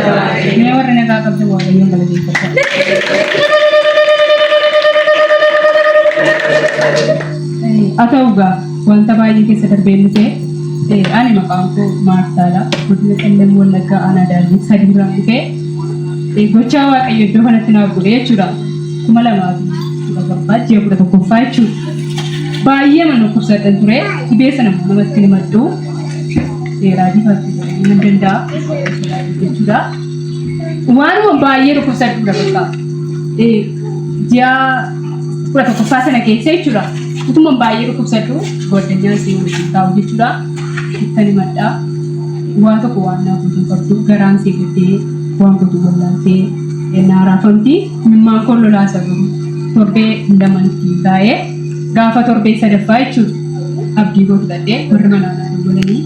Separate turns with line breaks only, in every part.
Mee warri nagaa qabdan Waaqayyoon galateeffadhaa. Haa ta'u egaa wanta baay'ee keessa darbeen dhufe. Ani maqaan koo Maartaadha. Godina Qellem Wallaggaa Aanaa Daallii sadiirraan dhufe. Gochaa Waaqayyo iddoo kanatti naaf godhe jechuudha. 2017 ji'a 11ffaa jechuudha. Baay'ee mana dhukkubsadhan ture. Dhibee sana immoo namatti hin himadhu. Raajii faatti godhanii nan danda'a jechuudha. Waanuma baay'ee dhukkubsadhuudha bakka. Ji'a 11ffaa sana keessa jechuudha. Utuma baay'ee dhukkubsadhu gwaddanyaan ishee wajjin taa'u jechuudha. Ittan himadha. Waa tokko waan naa gootu hin qabdu. Garaan ishee gaddee waan gootu wallaaltee naa raafamti. Imimmaan koo lolaasa garuu torbee laman ittiin taa'ee gaafa torbee sadaffaa jechuudha. Abdii koo kutadhee warri manaa naa dawwalanii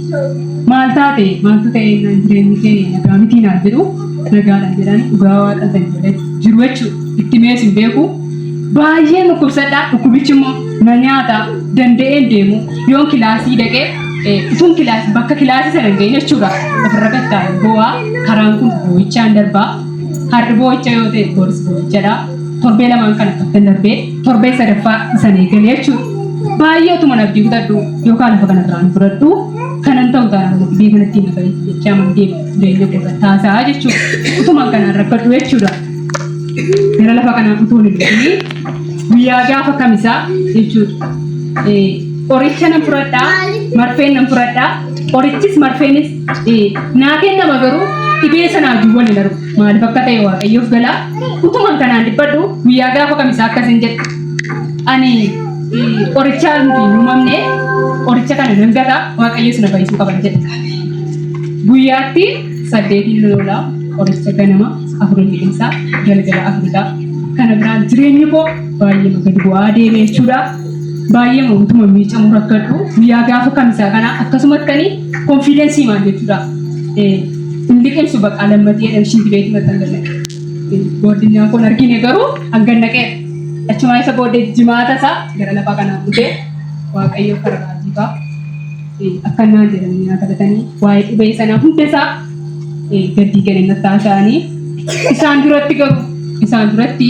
maal taate maaltu ta'e naan jireenyi kee nagaa mitii naan jedhu nagaadhaan jedhaan dhugaa waaqa san jedhee jiru jechuudha. Itti mees hin beeku. Baay'een dhukkubsadha. Dhukkubichi immoo na nyaata. Danda'een deemu. Yoon kilaasii dhaqee utuun kilaasii bakka kilaasii sana hin gahin jechuudha. Ofirra gad taa'ee boo'aa. Karaan kun boo'ichaan darbaa. Har'i boo'icha yoo ta'e boris boo'ichadha. Torbee lamaan kana akkattan darbee torbee sadaffaa isan eegale jechuudha. Baay'ee utuman abdii kutadhu yookaan lafa kanarraa hin fudhadhu kanan ta'u taanaan immoo dhibee kanatti na fayyisi jechaa man deema jireenya koo irratti haasa'aa jechuudha. Utuman kanaan rakkadhu jechuudha. Gara lafa kanaa utuu hin dhufini guyyaa gaafa kamisaa jechuudha. Qoricha nan fudhadhaa, marfeen nan fudhadhaa, qorichis marfeenis naa kennama garuu dhibee sanaa wajjin wal hin argu. Maaliif akka ta'e Waaqayyoof gala. Utuman kanaan dhiphadhu guyyaa gaafa kamisaa akkasin jedhe. Ani qorichaa miti hin uumamne qoricha kana nan gata Waaqayyo na fayyisuu qaban jedhe. Guyyaatti saddeetiin lolaa qoricha ganama afurin liqimsaa galgala afuridha. Kana biraan jireenyi koo baay'ee gadi bu'aa deeme jechuudha. Baay'ee utuma miicamuu rakkadhu guyyaa gaafa kamisaa kana akkasumatti ani confidence maal jechuudha. Hin liqimsu bakka lammatii jedhan shinti beetii maxxan gannaqe. Boordinyaan kun argine garuu hangan naqee achumaa isa booddee jimaata isaa gara lafaa kanaan dhufee Waaqayyo karaa raajiifaa akka naan jedhanii naa kadhatanii waa'ee dhibee sanaa hunda isaa gaddii gadi natti haasa'anii isaan duratti garuu isaan duratti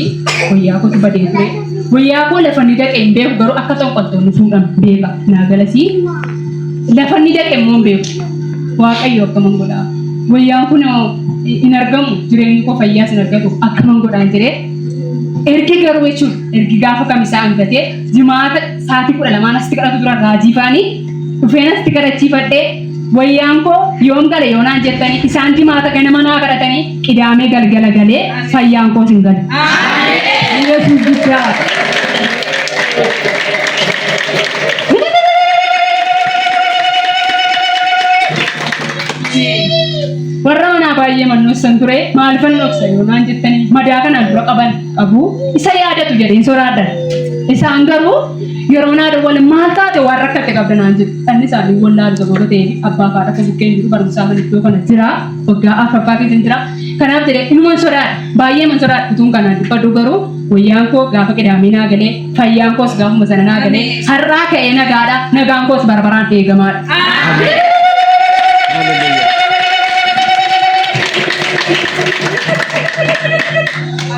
wayyaa kootu badee ture. Wayyaa koo lafa inni dhaqe hin beeku garuu akka xonqoltoonni fuudhan beeka naa galasii lafa inni dhaqe immoo hin beeku. Waaqayyo akkaman godhaa wayyaan kun hin argamu jireenyi koo fayyaas hin argatu akkaman godhaan jedhee ergi garuu jechuun ergi gaafa kamisaa hangatee jimaata sa'aatii 12 asitti kadhatu turan raajii faanii dhufeen asitti kadhachiifadhee wayyaan koo yoom gale yoo naan jettanii isaan jimaata ganama naa kadhatanii qidaamee galgala galee fayyaan koos hin galu. Yesuus guddaa. Warra manaa baay'ee mannoossan ture maalifan dhoksa yoo naan jettanii madaa kanaan dura qaban qabu isa yaadatu jedheen soraadhan. Isaan garuu yeroo naa dawwalan maal taate waan rakkatte qabda naan jedhu. Dhalli isaanii wallaalu sababa ta'eef abbaa fi haadha bukkeen jiru barumsaa kan iddoo kana jira waggaa afuraffaa keessa jira. Kanaaf jedhee inuman sodaadha baay'ee man sodaadha utuun kanaan dubbadhu garuu wayyaan koo gaafa qidaamee naa galee fayyaan koos gaafuma sana naa galee har'aa ka'ee nagaadha nagaan koos bara baraan eegamaadha.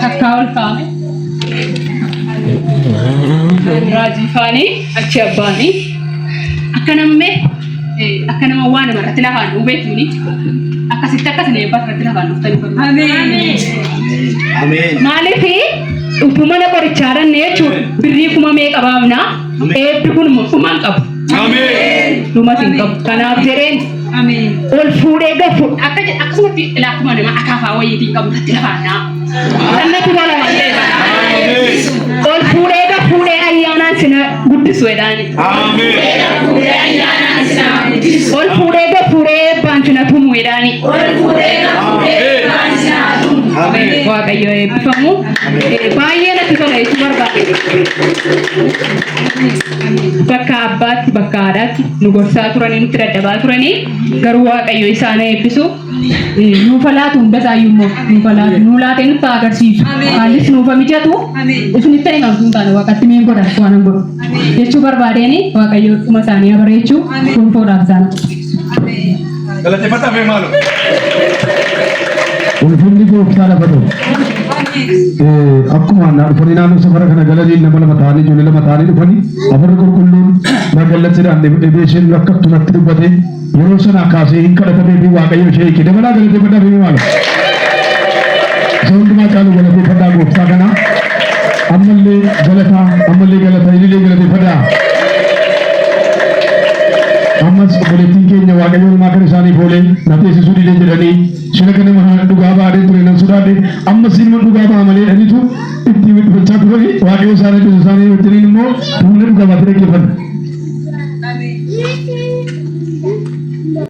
Takkaa ol kaa'ame. Raajii faanii achi abbaanii akka nammee akka nama waa nama irratti lafaan dhubeetuuni akkasitti akkas eebba irratti lafaan dhuftanii
Ameen.
Maaliif utuu mana qorichaa dhanne jechuun birrii kuma meeqa baafna eebbi kun immoo dhuma hin qabu.
Ameen.
Dhumas hin qabu. Kanaaf jedheen ol fuudhee gad fuudhe akka jedhe akkasumatti lakkuma nama akaafaa wayiitiin qabu irratti lafaan naa. Sannatu tola malee. Ol fuudhee gad fuudhee ayyaanaan sina guddisu jedhaani.
Ameen.
Ol fuudhee gad fuudhee eebbaan sina tumu jedhaani.
Ameen.
Waaqayyo eebbifamu. Baay'ee natti tola jechuu barbaade. Bakka abbaatti bakka haadhaatti nu gorsaa turanii nutti dadhabaa turanii garuu Waaqayyo isaan eebbisu. Nuufa laatu hunda isaayyuu immoo nuufa laatu nuu laatee nutti haa agarsiisu. Haallis nuufa mijatu isinitti himamtuu hin taane waaqatti miin godha waan hin godhu jechuu barbaadeen Waaqayyo dhuma isaanii haa bareechu gonfoodhaaf isaan haa qopheessu.
Galateeffadhaa mee maaloo.
Ulfinni gooftaa lafa ta'u. Akkuma naa dhufanii naannoo safara kana galanii nama lama ta'anii ijoollee lama ta'anii dhufanii afarri qulqulluun magallattidhaan dhibee isheen rakkattu natti dubbate yeroo sanaa kaasee hin kadhatamee fi Waaqayyo ishee hiike. Dabalaa galateeffadhaa fi maala. Isa hundumaa caalu galateeffadhaa gooftaa kana. Ammallee galataa, ammallee galataa, ilillee galateeffadhaa. Ammas obboleettiin keenya Waaqayyo namaa kan isaaniif oolee na teessisuu didee jedhanii shira kana mana dhugaa baadhee ture nan sodaadhe ammas immoo dhugaa ba'a malee dhanitu itti dhufachaa turanii Waaqayyo isaanii eebbisu isaanii wajjiniin immoo humna dhugaa baatee dhaggeeffanna.